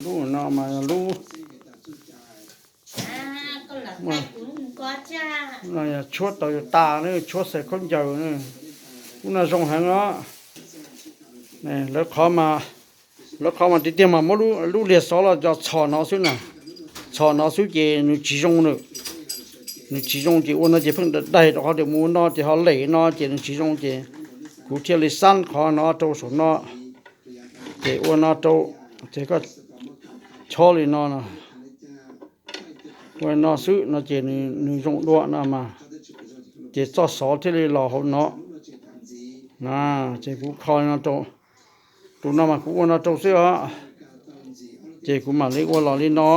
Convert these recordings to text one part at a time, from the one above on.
Lub no mas lub, tshuab tau tas na, tshuab xaws khaub ncaws na. Lub no zoo heev os. Lawv qhov mas, lawv qhov mas tiag tiag mas muab lub liag xov los cov txhos no xwb na. Txhos no xwb ces nws tsis zoo lawm. Nws tsis zoo ces ua no ces pheej daig rau qhov tias mus ua no ces ho lem no ces nws tsis zoo ces kuv thiaj li xab qhov no rau saum no. Ces ua no rau, ces koj chob li no no, ua no xwb no ces nws zoo dua no mas, ces txoj xov thiaj li los hauv no. Ces kuv kho li no rau, tus no mas kuv ua no rau xwb os. Ces kuv mam li ua los li no,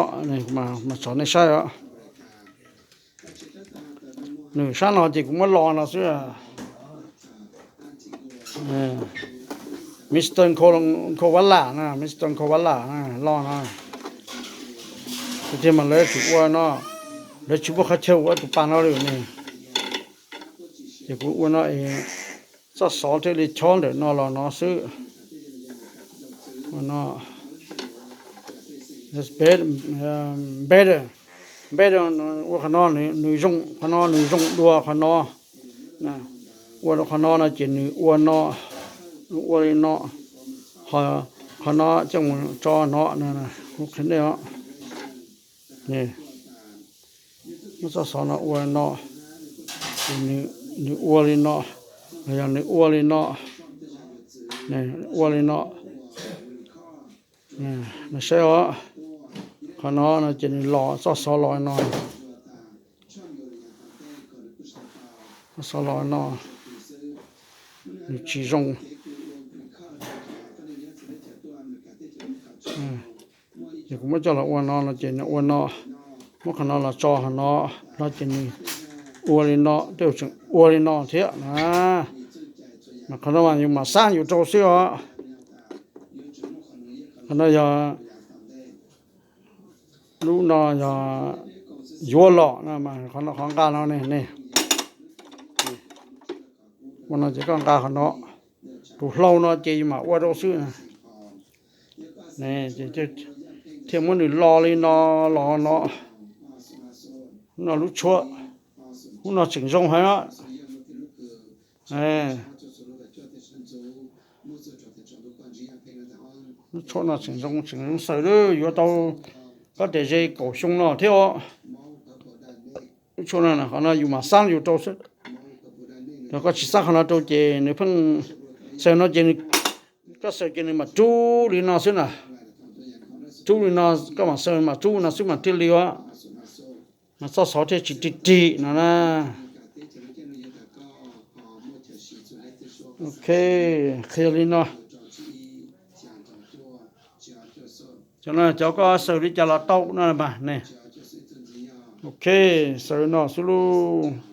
mas tsom nej saib os. Nws sab no ces kuv muab los no xwb. Mister Nkovala na, Mister Nkovala los no. Tiag tiag mas lawv tsis ua no, lawv tsis muaj qhov chaw ua tus pas no li ne. Ces kuv ua no es txoj xov thiaj li chob ntawm no los no xwb. Ua no, better, better, ua qhov no nws zoo, qhov no nws zoo dua qhov no. Ua rau qhov no no ces nws ua no, nws ua li no, qhov no coj mus tso no, kuv qhia nej os. Muab txoj xov no ua no, nws ua li no, los yog nws ua li no, ua li no. Saib os, qhov no no ces nws los txoj xov los no, txoj xov los no, nws tsis zoo. Ces kuv muab coj los ua no no ces nws ua no, muab qhov no los tso qhov no, no ces nws ua li no, tej zaum tseem ua li no thiab na. Mas qhov no mas yus mam xab yus rau xwb os. Qhov no yog, lub no yog yuav los no mas qhov no qhov nqa no ne, ne. Ua no ces koj nqa qhov no, tus hlau no ces yus mam ua rau xwb. Thiaj muab nws lo li no, los no, no lub tshuab, lub no tseem zoo heev. Lub tshuab no tseem zoo, tseem zoo xaws, yuav tau koj tias ze kaum xyoo no thiab os. Lub tshuab no qhov no yus mam xab yus rau xwb. Yog koj tsis xab qhov no rau ces nws pheej xaws no ces, koj xaws ces nws mam rub li no xwb na. Rub li no, koj mam xaws mam rub no xwb mas thiaj li ua, mas txoj xov thiaj tsis rig rig no na. Ok, qhia li no. Cov no cov koj xaws li cas los tau no mas ne. Ok, xaws no xwb lauj.